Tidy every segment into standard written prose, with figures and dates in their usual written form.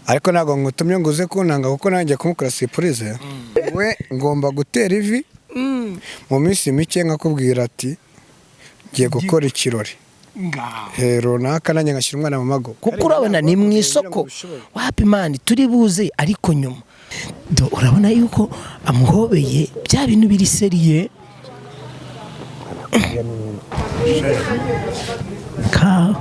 Ariko ntabwo ngutumye ngo uze kuntanga, kuko nanjye kumukora surprise. We ngomba gutera ivi mu minsi mike nkakubwira ati ngiye gukora ikirori runaka, nanjye ngashyira umwana mu mago. Kuko urabona ni mu isoko, wapi man, turi buze ariko nyuma. Do, urabona yuko amuhobeye, bya bintu biri sérieux ka.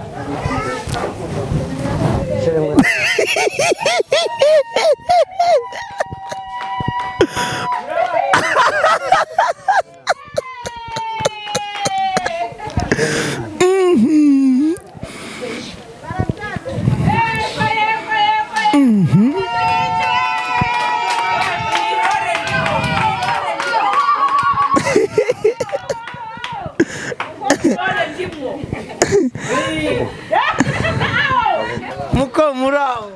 Muko muri aho?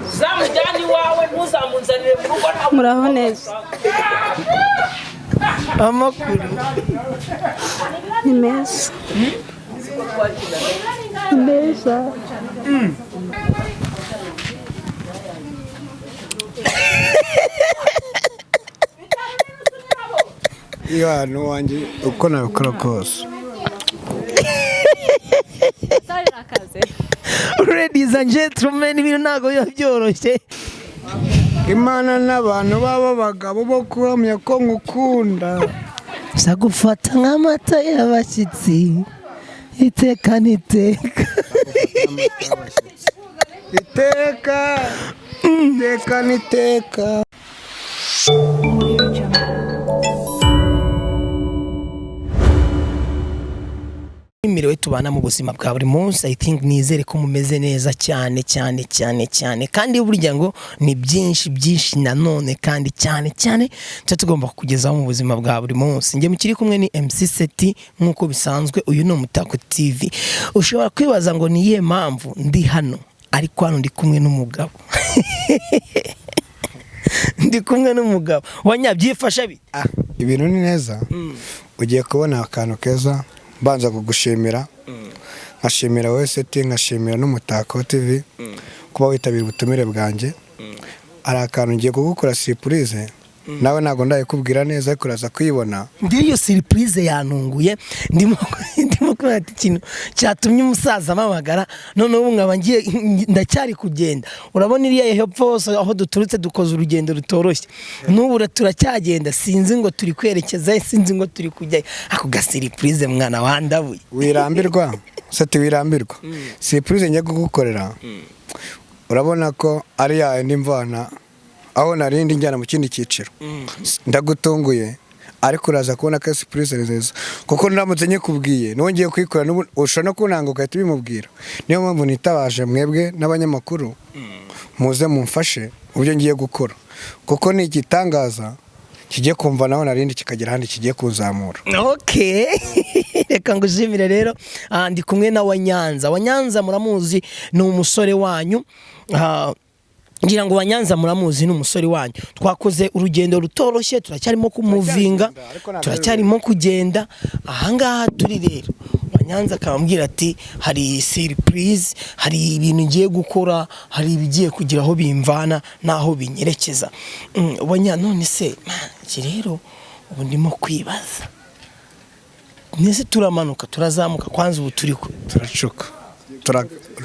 Uzamujyane iwawe, ntuzamunzanire mu rugo ntabwo. Muraho neza. Amakuru? Ni meza, ni meza. Iyo hantu wanjye uko nabikora kose. Ladies and gentlemen, ibintu ntabwo biba byoroshye. Imana n'abantu baba bagabo bo kuhamya ko ngukunda. Nza gufata nk'amata y'abashyitsi iteka n'iteka. Iteka, iteka n'iteka. Imirewe tubana mu buzima bwa buri munsi, I think nizere ko mumeze neza cyane cyane cyane cyane. Kandi burya ngo ni byinshi byinshi nanone kandi cyane cyane tuba tugomba kukugezaho mu buzima bwa buri munsi. Njye mukiri kumwe ni MC Seti nk'uko bisanzwe. Uyu ni Umutako TV. Ushobora kwibaza ngo ni iyihe mpamvu ndi hano, ariko hano ndi kumwe n'umugabo, ndi kumwe n'umugabo wanyabyifasha bite? Ah, ibintu ni neza. Ugiye kubona akantu keza. Mbanza kugushimira, nkashimira wowe Seti, nkashimira n'Umutako TV kuba witabira ubutumire bwanjye. Hari akantu ngiye kugukora surprise, nawe ntabwo ndayikubwira neza, ariko uraza kuyibona. Ngiyo surprise yantunguye. Ndimo kubona ati ikintu cyatumye umusaza ampamagara, noneho ubu nkaba ngiye, ndacyari kugenda. Urabona iriya hepfo hose aho duturutse, dukoze urugendo rutoroshye, n'ubu turacyagenda, sinzi ngo turi kwerekeza, sinzi ngo turi kujyayo. Ako ga surprise, mwana wandabuye. Wirambirwa Seti, wirambirwa. Surprise ngiye kugukorera, urabona ko ari ya yindi mvana aho narindi njyana mu kindi cyiciro. Ndagutunguye, ariko uraza kubona ko surprise nziza, kuko ndamutse nyikubwiye n'uwo ngiye kuyikora n'ubu ushobora no kunanga ugahita ubimubwira. Niyo mpamvu nitabaje mwebwe n'abanyamakuru, muze mumfashe mu byo ngiye gukora, kuko ni igitangaza kigiye kumva naho narindi kikagera ahandi kigiye kunzamura. Okay, reka ngushimire rero. Ndi kumwe na Wanyanza. Wanyanza muramuzi, ni umusore wanyu. Ngira ngo Wanyanza muramuzi, ni umusore wanyu. Twakoze urugendo rutoroshye, turacyarimo kumuvinga. Turacyagenda, ariko ntabwo ari Turacyarimo kugenda. Ahangaha turi rero, Wanyanza akabambwira ati hari surprise, hari ibintu ngiye gukora, hari ibigiye kugira aho bimvana n'aho binyerekeza. Wanya, none se man, iki rero ubu ndimo kwibaza nese turamanuka, turazamuka? Kwanza ubu turi Turacuka.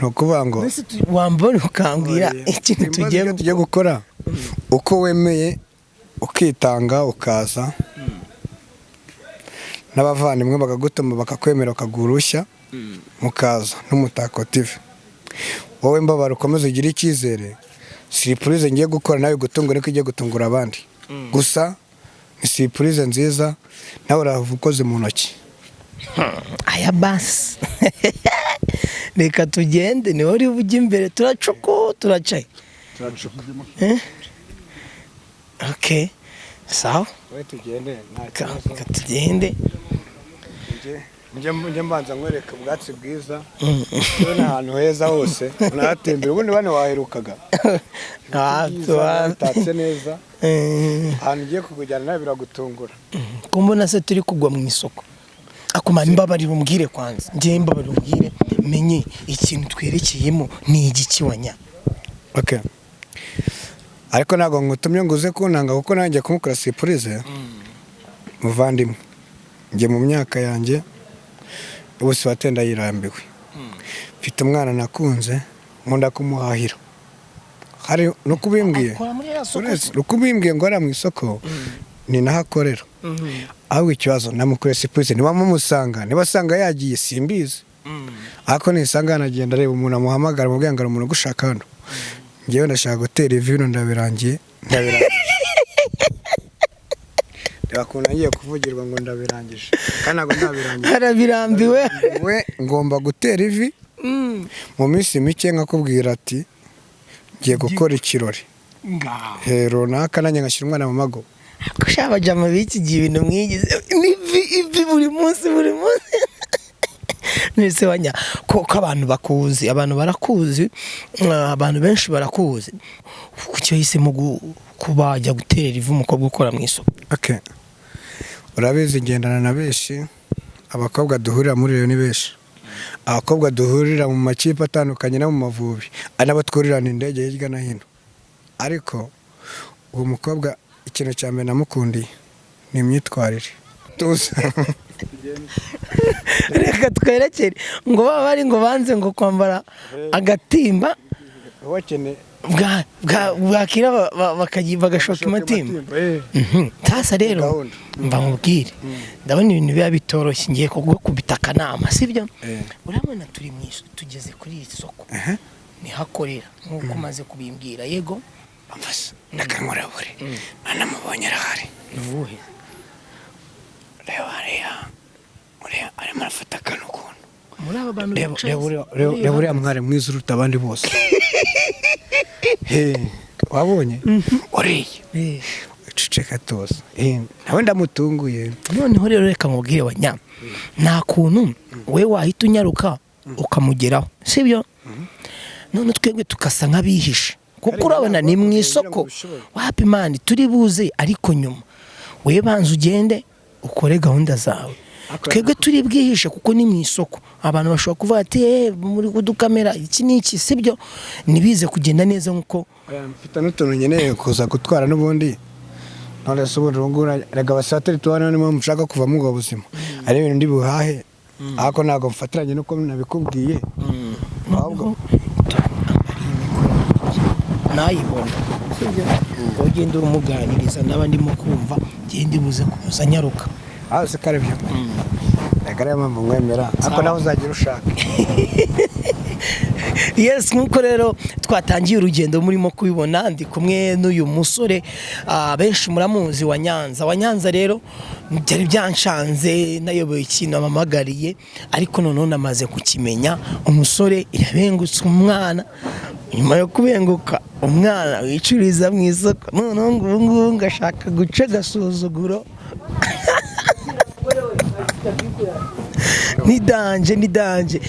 Ni ukuvuga ngo Mbese wambona ukambwira ikintu Simbazi tugiye ibyo tugiye gukora, uko wemeye ukitanga ukaza n'abavandimwe bakagutuma, bakakwemera, bakaguha uruhushya mukaza n'Umutako TV. Wowe mbabara, ukomeze ugire icyizere. Surprise ngiye gukora nawe gutungura niko igiye gutungura abandi. Gusa ni surprise nziza, nawe urahava ukoze mu ntoki. Aya basi, reka tugende, niwe uri bujye imbere. Turacuku, turacaye? Eh? Okay, sawa. Wowe tugende, nta Reka tugende. Njye mbanza nkwereka ubwatsi bwiza, urabona ahantu heza hose unahatembera. Ubundi bano waherukaga Ah, bitatse neza. Eh, Ahantu ugiye kukujyana nawe biragutungura. Ko mbona se turi kugwa mu isoko? Akumana imbabarira umbwire kwanza, njye mbabarira umbwire menye ikintu twerekeyemo ni igiki, wanya? Okay. Ariko ntabwo ngutumye ngo uze kuntanga, kuko nanjye kumukora surprise. Muvandimwe, njye mu myaka yanjye ubu wate ndayirambiwe. Mfite umwana nakunze, nkunda kumuhahira. Hari no kubimbwiye. Akora muri ya soko? Uretse uko ubimbwiye ngo ari mu isoko, ni naho akorera. Ahubwo ikibazo, namukoreye surprise, niba mumusanga, niba asanga yagiye simbizi, ariko nisanga yanagenda areba umuntu amuhamagara, amubwira ngo hari umuntu ugushaka hano. Ngewe ndashaka gutera ivi, bino ndabirangiye, ndabirangije. Reba ukuntu ngiye kuvugirwa ngo ndabirangije kandi ntabwo ndabirangije. Arabirambiwe. We ngomba gutera ivi mu minsi mike, nkakubwira ati ngiye gukora ikirori he runaka, nanjye ngashyira umwana mu mago. Ko abajama b'iki gihe ibintu mwigize n'ivi, ivi buri munsi, buri munsi. Nese wanya ko abantu bakuzi, abantu barakuzi, abantu benshi barakuzi, kuki wahisemo kuba wajya guterera ivi umukobwa ukora mu isoko? Okay. Urabizi ngendana na benshi, abakobwa duhurira muri rero ni benshi, abakobwa duhurira mu makipe atandukanye no mu Mavubi, ari nabo twurirana indege hirya no hino. Ariko uwo mukobwa, ikintu cya mbere namukundiye ni imyitwarire. Tuza. Reka twerekere ngo baba bari ngo banze ngo kwambara agatimba. Bakeneye bwakira bagashoka imatimba. Sasa rero Gahunda. Mba nkubwire, ndabona ibintu biba bitoroshye, ngiye kugukubita akanama, sibyo? Eh. Urabona turi mu tugeze kuri iri soko, niho akorera nk'uko umaze kubimbwira, yego? Amfashe ndakankurabure, anamubonye arahari. Ni uwuhe? Reba hariya, uriya arimo arafata akantu ukuntu. Muri aba bantu Reba. bicaye? Reba reba uriya mwari mwiza uruta abandi bose. He, wabonye uriya? Eh. Ceceka, tuza. Nawe ndamutunguye. Noneho rero reka nkubwire wanya, nta kuntu we wahita unyaruka ukamugeraho, sibyo? None twebwe tukasa nk'abihishe, kuko Ariko urabona ntabwo ni mu kugira ngo isoko. ubishobore. Wapi man, turi buze, ariko nyuma we banza ugende ukore gahunda zawe, twebwe turi bwihishe, kuko ni mu isoko, abantu bashobora kuvuga ati: "Eh, muri kudukamera iki n'iki," sibyo? Ntibize kugenda neza nk'uko Oya, mfite n'utuntu nkeneye kuza gutwara n'ubundi. None se ubundi ubu ngubu rega abasateri tubana, niyo mpamvu nshaka kuva muri ubwo buzima, ari ibintu ndi buhahe, ariko ntabwo mfatiranye n'uko nabikubwiye ahubwo. Nayibona, sibyo? Ugenda urumuganiriza, ndaba ndimo kumva, ngende buze kuza nyaruka. Aho se ko ari byo, rega ariyo mpamvu nkwemera, ariko nawe uzagira ushaka. Yes, nk'uko rero twatangiye urugendo murimo kubibona, ndi kumwe n'uyu musore, benshi muramuzi, wa Nyanza. Wa Nyanza rero byari byanshanze, nayoboye ikintu amamagariye, ariko noneho namaze kukimenya. Umusore yabengutse umwana, nyuma yo kubenguka umwana wicuriza mu isoko, noneho ngo ubu ngubu ngashaka guca agasuzuguro. Ni danger, ni danger.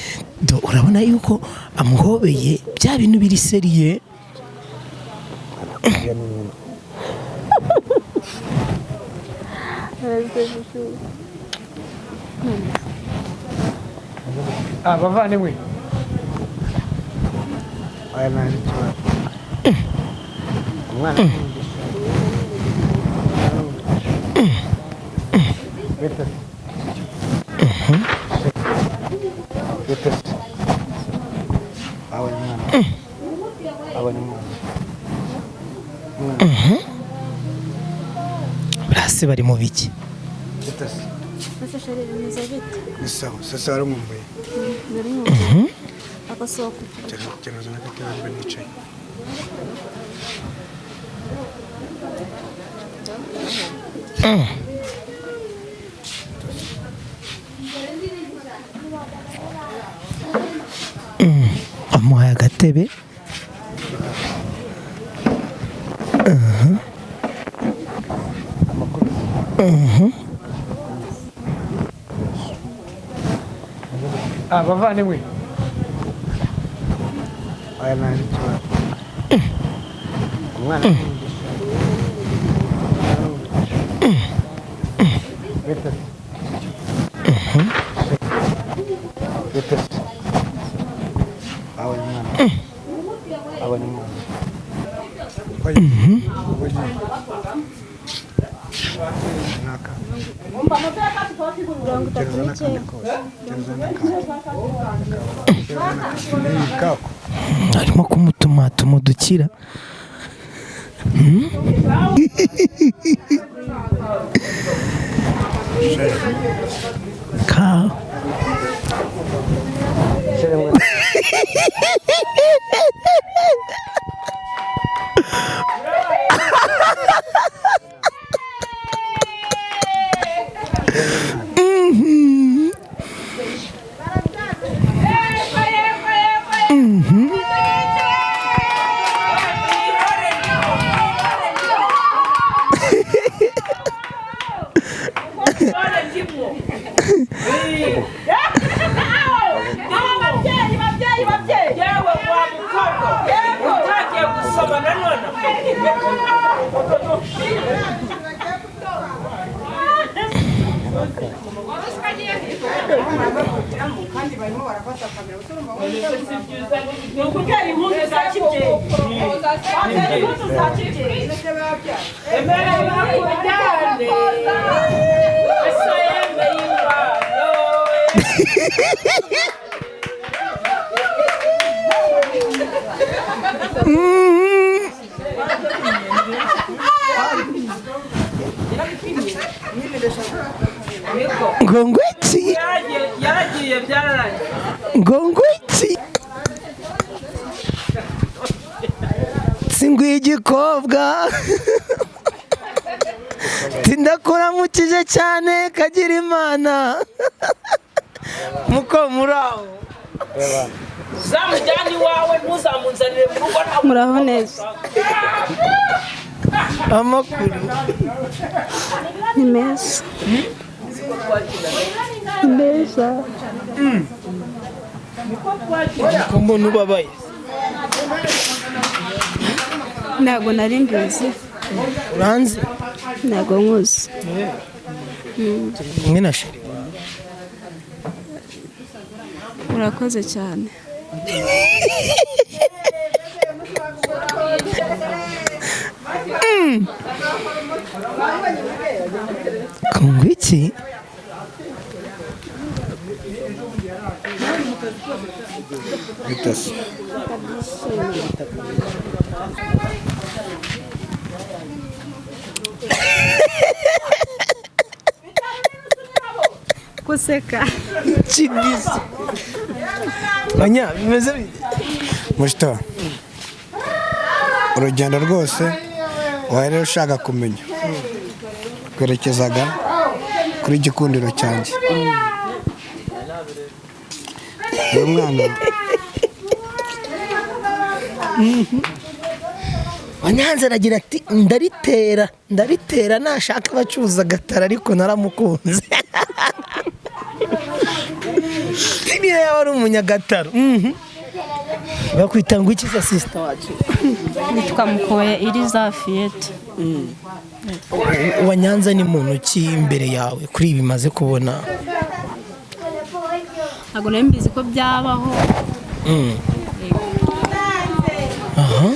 Do, urabona yuko amuhobeye, bya bintu biri sérieux. Abavandimwe, aya nta kibazo, umwana ni umugisha. Bite se? Bite se? Abonye umwana, abonye umwana. Hasi bari mu biki? Bite se? Ese chéri, bimeze bite? Ni sawa. Sasa wari umwumbuye. Nari nkumbuye agasoko. Kenuza n'agatebe mbe nicaye. Amuhaye agatebe. Abavandimwe, aya nta kibazo, umwana ni umugisha. Bite se? Bite se? Abonye umwana, abonye umwana. Oya. Uburyo. Naka. 39. Gereza n'akandi kose. Gereza n'akandi. Ni kako. Arimo kumutumatuma udukira. Ka Yewe wa mukobwa, utagiye gusoma nanone. Ni ukutera impundu za kibyeyi. Watera impundu za kibyeyi. Emera bakujyane. Ese yemeye ingwano. Ngo ngwiki? Yaragiye byararangiye. Ngo ngwiki? Singwi igikobwa tindakuramukije cyane, kagira Imana muko muri aho. Uzamujyane iwawe, ntuzamunzanire mu rugo ntabwo. Muraho neza. Amakuru? Ni meza, ni meza. Ko mbona ubabaye? Ntabwo nari mbizi. Uranzi? Ntabwo nkuzi. Kumwe na chéri wawe. Urakoze cyane. Ko ngwiki? Bitase. Guseka. Kidisi banya bimeze bite? Mushito. Urugendo rwose wahereye ushaka kumenya twerekezaga kuri Gikundiro cyanjye. Uyu mwana Wanyanze aragira ati ndaritera ndaritera, nashaka abacuruza agatara, ariko naramukunze. Niyo yaba ari umunyagataro. Bakwita ngo iki se, sister wacu? Nitwa Mukoya Iriza Fiyete. Wanyanza ni muntu ki imbere yawe kuri ibi maze kubona? Ntabwo nari mbizi ko byabaho. Aha.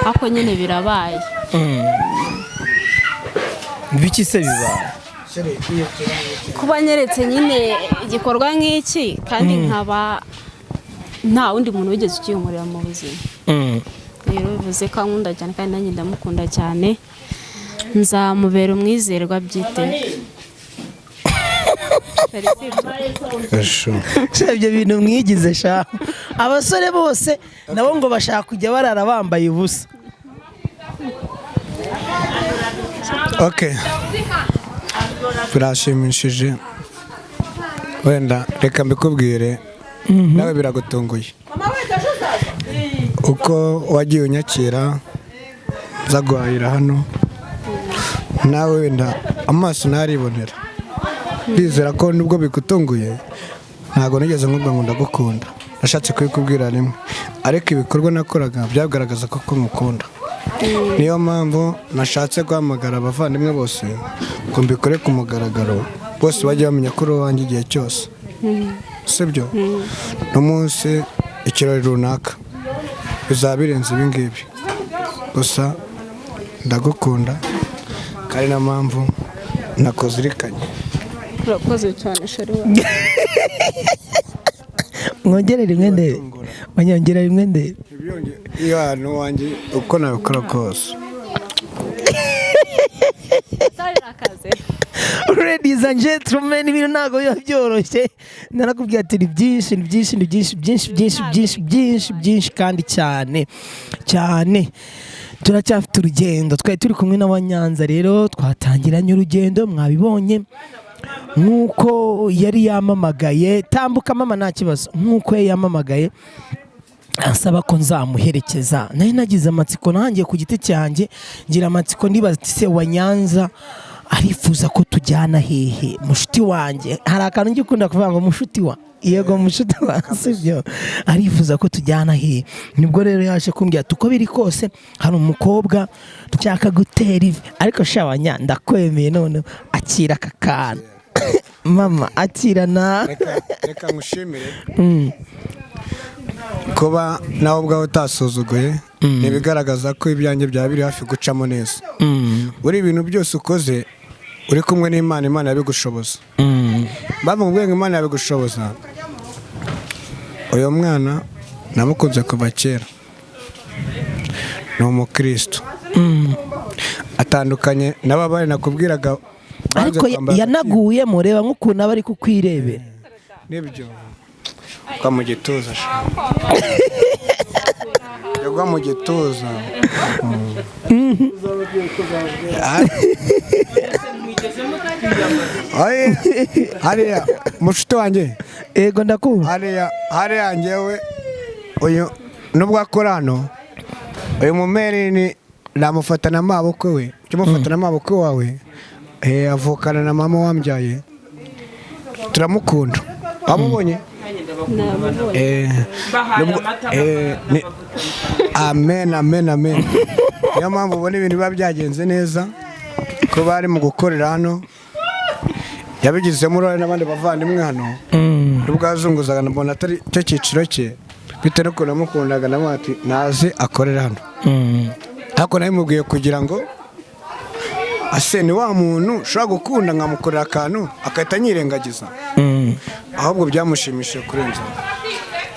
Ariko nyine birabaye. Biki se bibaye? Kuba nyeretse nyine igikorwa nk'iki kandi nkaba nta wundi muntu wigeze ukinkorera mu buzima. Rero bivuze ko ankunda cyane kandi nanjye ndamukunda cyane, nzamubera umwizerwa byiteka. Esho. Sha, ibyo bintu mwigize sha, abasore bose nabo ngo bashaka kujya barara bambaye ubusa. Okay. Birashimishije. Wenda reka mbikubwire, nawe biragutunguye. Uko wagiye unyakira nza guhahira hano, nawe wenda amaso ntaribonera. Ndizera ko nubwo bigutunguye, ntabwo nigeze nkubwira ngo ndagukunda. Nashatse kubikubwira rimwe, ariko ibikorwa nakoraga byagaragaza ko ngukunda. Niyo mpamvu nashatse guhamagara abavandimwe bose ngo mbikore ku mugaragaro, bose bajye bamenya ko uri uwanjye igihe cyose. Sibyo? N'umunsi ikirori runaka bizaba birenze ibi ngibi. Gusa ndagukunda, kandi na mpamvu nakuzirikanye. Urakoze cyane, chéri wawe. Mwongere rimwe ndebe, banyongera rimwe ndebe. Iyo hantu wanjye uko nabikora kose. Akaze. Ladies and gentlemen, ibintu ntabwo biba byoroshye. Narakubwiye ati ni byinshi, ni byinshi, ni byinshi, byinshi, byinshi, byinshi, byinshi, byinshi, kandi cyane cyane turacyafite urugendo. Twari turi kumwe n'Abanyanza rero, twatangiranye urugendo, mwabibonye nk'uko yari yamamagaye. Tambuka mama, nta kibazo. Nk'uko yari yamamagaye ansaba ko nzamuherekeza, nari nagize amatsiko nanjye ku giti cyanjye, ngira amatsiko, ndibaza ati: "Se wa Nyanza arifuza ko tujyana hehe?" Mushuti wanjye, hari akantu njya ukunda kuvuga ngo mushuti wa, yego, mushuti wa, sibyo? Arifuza ko tujyana hehe? Nibwo rero yaje kumbwira ati uko biri kose hari umukobwa nshaka gutera ivi. Ariko shabanya, ndakwemeye. None akira aka kantu mama, akira na Reka ngushimire kuba nawe ubwawe utasuzuguye. Ni ibigaragaza ko ibyanjye byaba biri hafi gucamo neza. Buri ibintu byose ukoze uri kumwe n'Imana, Imana yabigushoboza. Bavuga ngo Imana yabigushoboza. Uyu mwana namukunze kuva kera, ni umukristo, atandukanye n'ababari nakubwiraga banze Ariko kwambara. yanaguyemo, reba nk'ukuntu aba ari kukwirebera. Nibyo, gwa mu gituza sha, yagwa mu gituza. Ay, hariya mushuti wanjye. Yego, ndakumva. Hariya njyewe uyu nubwo akora hano, uyu mumeri ni namufata na mabukwe we, ujya umufata na mabukwe wawe, avukana na mama wambyaye, turamukunda. Wamubonye? Nabibonye. Bahaye amata. Amen, amen, amen. Niyo mpamvu ubona ibintu biba byagenze neza, ko bari mu gukorera hano, yabigizemo uruhare n'abandi bavandimwe hano. Nubwo yazunguzaga mbona atari cyo cyiciro cye, bitewe n'ukuntu namukundaga, nawe ati naze akorera hano. Ariko nabimubwiye kugira ngo ase ni wa muntu ushobora gukunda nkamukorera akantu agahita anyirengagiza. Ahubwo byamushimishije kurenza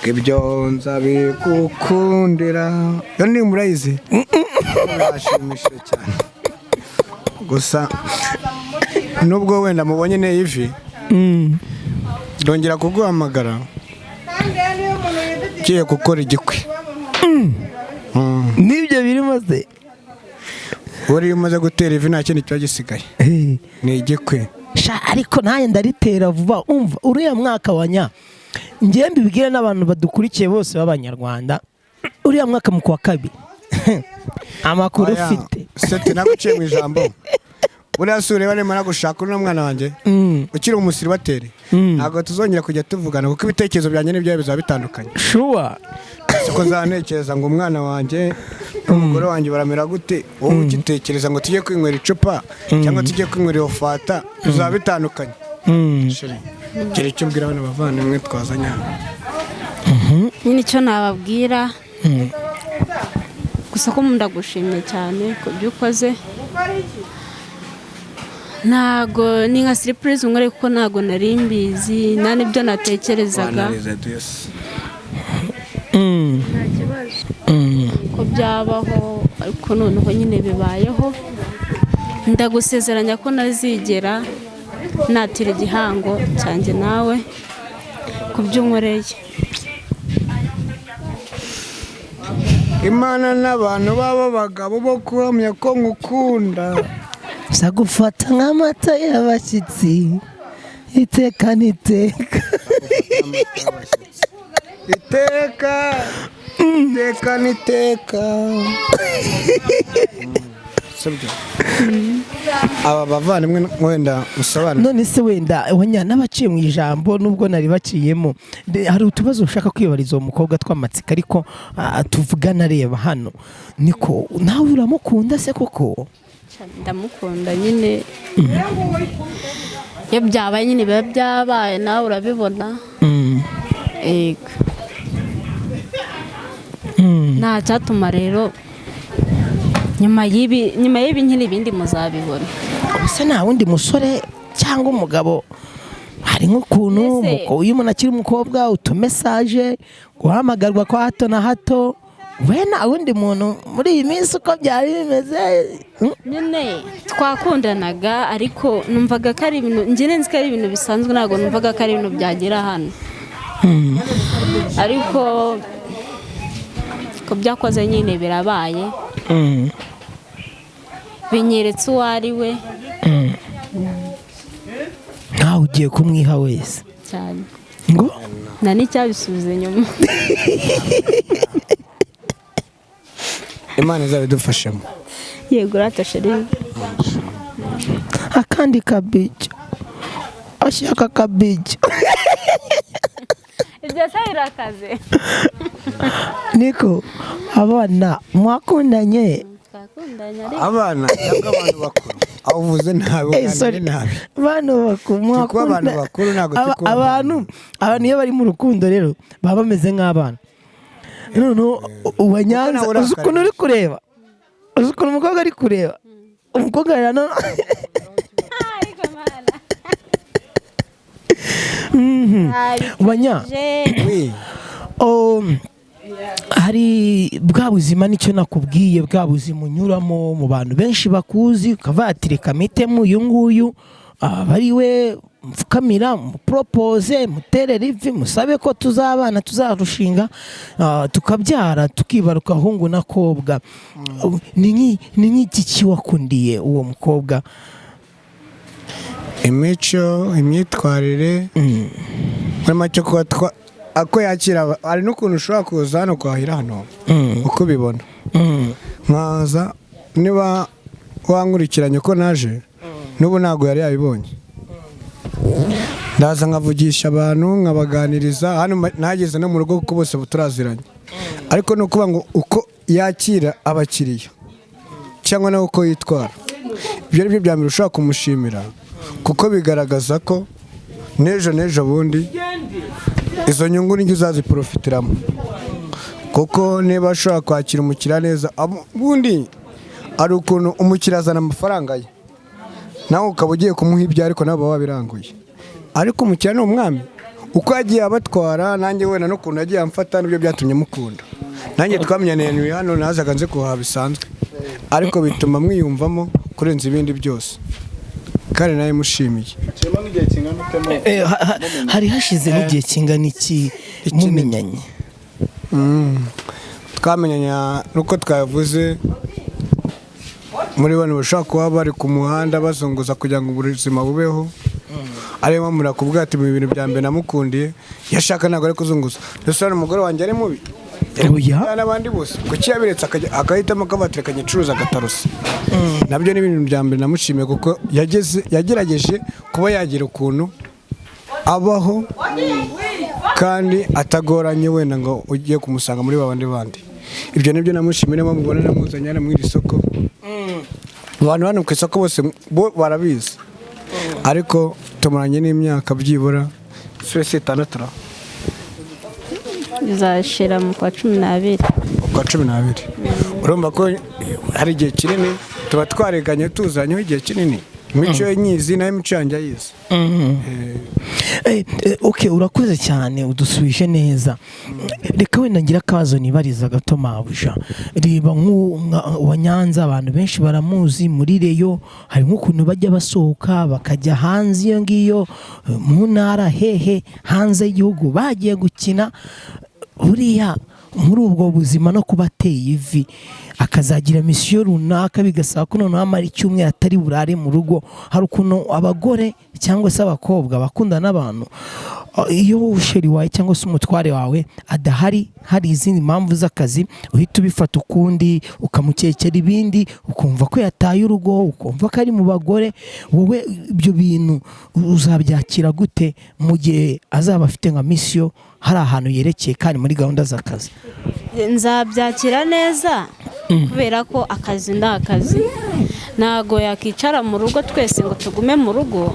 ibyo. Nzabigukundira, iyo ni murayizi, birashimishije cyane. Gusa nubwo wenda mubonye neye ivi, ndongera kuguhamagara ngiye gukora igikwi. Nibyo birimo se? Buriya iyo umaze gutera ivi nta kindi kiba gisigaye, ni igikwi. Sha, ariko nanjye ndaritera vuba. Umva, uriya mwaka wa nya, ngewe mbibwire n'abantu badukurikiye bose b'Abanyarwanda, uriya mwaka mu kwa kabiri amakuru Oya, ufite. Seti, naguciye mu ijambo. Buriya si ureba, nimara gushaka uno mwana wanjye ukiri umusiribateri, ntabwo tuzongera kujya tuvugana, kuko ibitekerezo byanjye n'ibyawe bizaba bitandukanye. Siko nzantekereza ngo umwana wanjye n'umugore wanjye baramera gute, wowe ugitekereza ngo tujye kwinywera icupa cyangwa tujye kwinywera iyo fanta. Bizaba bitandukanye. Chéri, gira icyo ubwira bano bavandimwe twazanye hano. Nyine icyo nababwira gusa ko ndagushimye cyane ku byo ukoze. Ntago ni nka surprise unkoreye, kuko ntago nari mbizi, nta n'ibyo natekerezaga. Wanarize disi. Nta kibazo ko byabaho, ariko noneho nyine bibayeho. Ndagusezeranya ko ntazigera natira igihango cyanjye nawe ku byo unkoreye. Imana n'abantu baba bagabo bo kuhamya ko ngukunda. Nzagufata nk'amata y'abashyitsi iteka n'iteka. Iteka, iteka n'iteka. Sibyo, aba bavandimwe wenda musobanure. None se wenda wanya n'abaciye mu ijambo, nubwo nari baciyemo, hari utubazo ushaka kwibariza uwo mukobwa tw'amatsiko, ariko tuvugana areba hano, niko nawe uramukunda se koko? Ndamukunda nyine. Iyo byabaye nyine biba byabaye, nawe urabibona. Yego, nta cyatuma rero. Nyuma y'ibi nyine ibindi muzabibona. Ubuse nta wundi musore cyangwa umugabo? Hari nk'ukuntu iyo umuntu akiri umukobwa, utumessage, guhamagarwa kwa hato na hato, we nta wundi muntu muri iyi minsi uko byari bimeze? Nyine twakundanaga, ariko numvaga ko ari ibintu, njye nzi ko ari ibintu bisanzwe, ntabwo numvaga ko ari ibintu byagera hano, ariko ko byakoze nyine birabaye. Binyeretse uwo ari we. Ntawe ugiye kumwiha wese? Cyane. Ngo? Nta n'icyabisubiza inyuma. Imana izabidufashemo. Yego rata chéri. Akandi kabijya, ashaka akabijya. Ibyo se birakaze? Niko abana mwakundanye? Twakundanye ariko Abana cyangwa abantu bakuru? Aho uvuze nabi. Eh, sorry. Uganire nabi. Abantu bakuru. Turi kuba abantu bakuru, ntabwo turi kuba Abantu iyo bari mu rukundo rero baba bameze nk'abana. Noneho uwa Nyanza, nawe urakara. uzi ukuntu uri kureba, uzi ukuntu umukobwa ari kureba umukobwa rero Ariko mana. Wanya. Oui. Hari bwa buzima, nicyo nakubwiye, bwa buzima unyuramo mu bantu benshi bakuzi, ukavuga ati: "Reka mpitemo uyu nguyu, aba ari we mfukamira, mupropose, muterere ivi, musabe ko tuzabana, tuzarushinga, tukabyara, tukibaruka ahungu n'akobwa." Ni nk'iki kiwakundiye uwo mukobwa? Imico, imyitwarire, muri make kuba ako yakira hari n'ukuntu ushobora kuza hano guhahira hano, uko ubibona, nkaza niba wankurikiranye ko naje n'ubu ntabwo yari yabibonye, ndaza nkavugisha abantu, nkabaganiriza hano, nageze no mu rugo kuko bose turaziranye. Ariko ni ukuvuga ngo uko yakira abakiriya cyangwa nawe uko yitwara, ibyo ari byo bya mbere ushobora kumushimira, kuko bigaragaza ko n'ejo n'ejo bundi izo nyungu nijyo uzaziprofitiramo. Kuko niba ashobora kwakira umukiriya neza, ubundi hari ukuntu umukiriya azana amafaranga ye, nawe ukaba ugiye kumuha ibyo, ariko nabo baba babiranguye, ariko umukiriya ni umwami. Uko yagiye abatwara, nanjye wenda n'ukuntu yagiye amfata, nibyo byatumye mukunda. Nanjye twamenyaniye hano, nazaga nze kuhaha bisanzwe, ariko bituma mwiyumvamo kurenza ibindi byose, kandi nawe mushimiye. Haciyemo nk'igihe kingana ute Hari hashize nk'igihe kingana iki mumenyanye? Twamenyanye nuko twavuze muri bano bashobora kuba bari ku muhanda bazunguza kugira ngo ubuzima bubeho, ariyo mpamvu nakubwira ati mu bintu bya mbere namukundiye, yashaka ntabwo ari kuzunguza. Ndetse hano umugore wanjye ari mubi? Oya. N'abandi bose kuki yabiretse agahitamo akabatira akanyicuruza agatarusa? Nabyo ni ibintu bya mbere namushimiye, kuko yageze yagerageje kuba yagira ukuntu abaho kandi atagoranye, wenda ngo ugiye kumusanga muri babandi bandi. Ibyo nibyo namushimiye, niyo mpamvu mubona namuzanye hano muri iri soko. Abantu hano ku isoko bose bo barabizi, ariko tumaranye n'imyaka byibura si 6 ra? Bizashira mu kwa 12. Ukwa 12. Urumva ko hari igihe kinini tuba twareganye, tuzanyeho igihe kinini, imico ye nyizi, nayo imico yanjye ayizi. Ok, urakoze cyane, udusubije neza. Reka wenda ngira akabazo nibariza gato mabuja. Reba wa Nyanza, abantu benshi baramuzi muri Rayon. Hari nk'ukuntu bajya basohoka bakajya hanze iyo ngiyo, mu ntara hehe, hanze y'igihugu bagiye gukina. Buriya muri ubwo buzima no kuba ateye ivi, akazagira mission runaka, bigasaba ko noneho amara icyumweru atari burare mu rugo, hari ukuntu abagore cyangwa se abakobwa bakundana n'abantu, iyo chéri wawe cyangwa se umutware wawe adahari, hari izindi mpamvu z'akazi, uhita ubifata ukundi, ukamukekera ibindi, ukumva ko yataye urugo, ukumva ko ari mu bagore. Wowe ibyo bintu uzabyakira gute mu gihe azaba afite nka mission, hari ahantu yerekeye kandi muri gahunda z'akazi? Nzabyakira neza, kubera ko akazi ni akazi, ntabwo yakicara mu rugo twese ngo tugume mu rugo.